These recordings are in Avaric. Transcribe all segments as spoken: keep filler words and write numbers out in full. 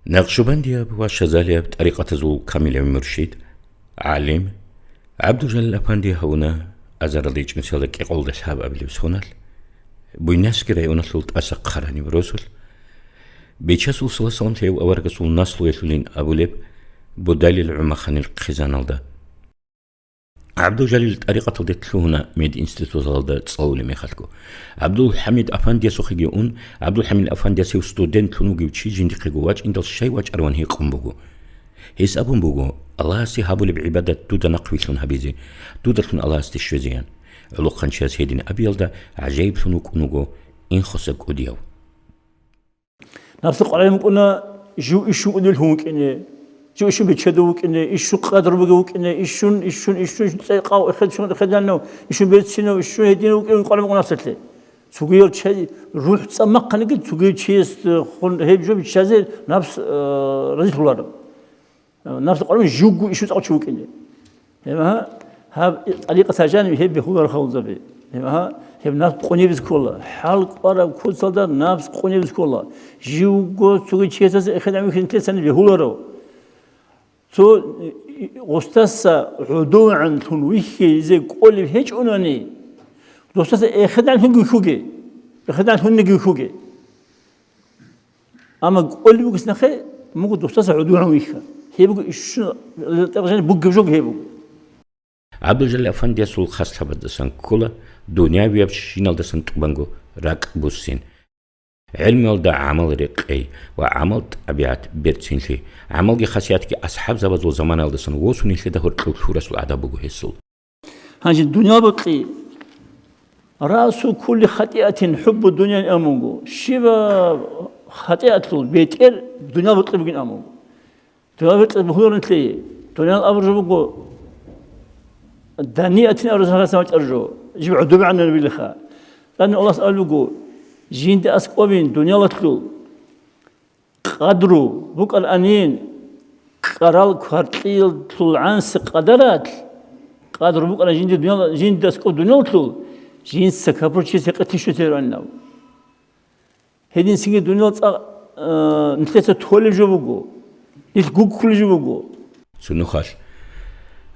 Накъшубандияб ва шазалияб тӀарикъатазул камилав муршид, гӀалим ГӀабдулжалил Афанди гьавуна азаралда ичӀнусиялда кӀикъоялда лъабабилеб соналъ, Буйнакский районалъул ТӀаса хъараниб росулъ, Бичасул саллаллагьу гӀалайгьи вассалам лъеяв аварагасул наслуялъулин абулеб Будалил ГӀумаханил хъизаналда. ГӀабдулжалил тӀарикъаталде лъугьуна мединституталда цӀалулеб мехалъго. ГӀабдулхӀамид Афандиясухъеги ун, ГӀабдулхӀамид Афандиясев студентлъун вугев чи жиндихъего вачӀиндал щай вачӀараван гьикъун буго. Гьес абун буго: «Аллагьасе гьабулеб гӀибадат дуда нахъвилълъун гьабизе, дудалъун Аллагьасде щвезеян». ГӀолохъанчияс гьедин абиялда гӀажаиблъун вукӀун вуго Инхоса кӀудияв. Напсил къваригӀун букӀуна жив ишшун кӀудияв вукӀине, жив ишшун бечедав вукӀине, ишшун къадру бугев вукӀине, ишшун, ишшун, ишшун, ишшун цӀекъав, эхед-, ишшун эхедалнав, ишшун берцинав, ишшун гьединав вукӀин къваригӀун букӀуна напсалъе. Цогиял чай, рухӀ цӀа махъаниги, цогиял чияс, э, хун гьеб жо биччазе напс, э, разилъуларо. Напс къваригӀун живго ишшун цӀакъ чи вукӀине. Гьеб, гьа, гьаб тӀарикъаталъ жаниб гьеб бегьуларо халкъзаби. Гьеб, гьа, гьеб напс къунебизе ккола. ХӀал кӀвараб куцалда напс къунебизе ккола. Живго цоги чиясда эхедегӀан вихьизе нилъеца бегьуларо. Цо, и, и, гъустаса гӀодовегӀанлъун вихьизе кӀолеб гьечӀонани, досдаса эхедегӀанлъунги вихьуге, эхедегӀанлъунги вихьуге. Амма кӀолеб бугес нахъе мугу досдаса гӀодовегӀан вихьа. Гьеб буго ишшун, тӀагъжани бугеб жо гьеб буго. ГӀабдулжалил Афандиясул хаслъабаздасан ккола дунявиябщиналдасан тӀубанго ракӀ буссин. ГӀелмуялда гӀамал рекъей ва гӀамал-тӀабигӀат берцинлъи, гӀамалги хасиятги асхӀабзабазул заманаялдасан восун нилъеда гьоркьов лъурасул гӀадаб буго гьесул. Гьанже дуниял бокьи, «Раъсу кулли хатӀиатин хӀуббу дунья» амунго, щибаб хатӀиатлъул бетӀер дуниял бокьи бугин амунго. Дуниял бокьи бугин лъие, дуниял абураб жо буго, даниятин абураб гьарасан вачӀараб жо, жиб гӀодобегӀанабилиха. ТӀадегӀан Аллагьас абулеб буго, жинда аскӀобин дуниялалъул къадру букӀаранин, кӀарал кваркьиялъул гӀанси къадаралъ, къадру букӀана жинди дуниял-, жинда аскӀоб дуниялалъул, жинца капурчияс гьекъетин щветеранинав. Гьединлъиги дуниял цӀакъ, э, нилъеца толеб жо буго, нилъ гуккулеб жо буго. Цунухалъ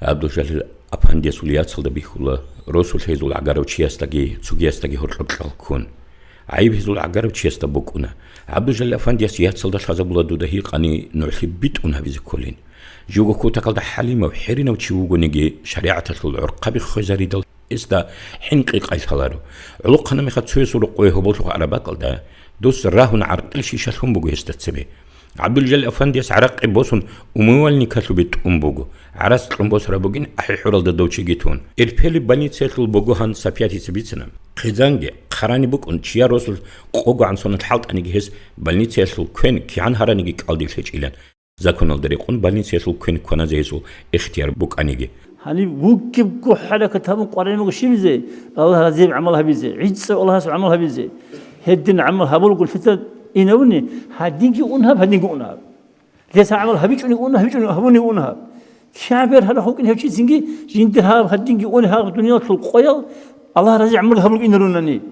ГӀабдулжалил Афандиясул яцалда бихьула, росулъ гьезул гӀагарав чиясдаги цогиясдаги гьоркьоб кьал ккун. ГӀайиб гьезул гӀагарав чиясда букӀуна. ГӀабдулжалил Афандияс яцалда лъазабула дуда гьикъани нугӀлъи битӀун гьабизе кколин. Живго кутакалда хӀалимав, хӀеринав чи вугониги, шаригӀаталъул гӀурхъаби хвезаридал, гьесда хӀинкъи къайлъаларо. ГӀолохъанаб мехалъ цоясул рокъове гьоболлъухъ араб бакӀалда, дос рагьун гӀаркьил шиша лъун буго гьесда цебе. ГӀабдулжалил Афандияс гӀаракъи босун, умывальникалъубе тӀун буго. ГӀарац кьун босараб бугин ахӀи-хӀуралда дов чиги тун. Ирпелиб больницаялъул буго гьан Сапиятица бицина. Хъизанги хъараниб букӀун, чияр росулъ къогогӀан сонал хӀалтӀаниги гьес больницаялъул квен кигӀан гьараниги кӀалдиб лъечӀилан. Законалда рекъон больницаялъул квен кваназе гьесул ихтияр букӀаниги. Гьаниб вуккибго хӀаракат гьабун къваригӀун буго щибизе, Аллагь разияб гӀамал гьабизе, гӀицӀго Аллагьас гӀамал гьабизе. Гьедин гӀамал гьабулго лъица инавуни, гьадинги ун гьаб, гьадинги ун гьаб. Лъица гӀамал гьабичӀони ун, гьабичӀони гьабуни ун гьаб. КигӀан бер гьарахъ вукӀин гьев чи цинги, жиндир гьаб, гьадинги ун гьаб дуниялалъул къоял, Аллагь разияб гӀамал гьабулго инарунани.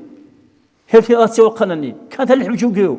Гьев лъица вахъанани, канталихӀ мичӀугев.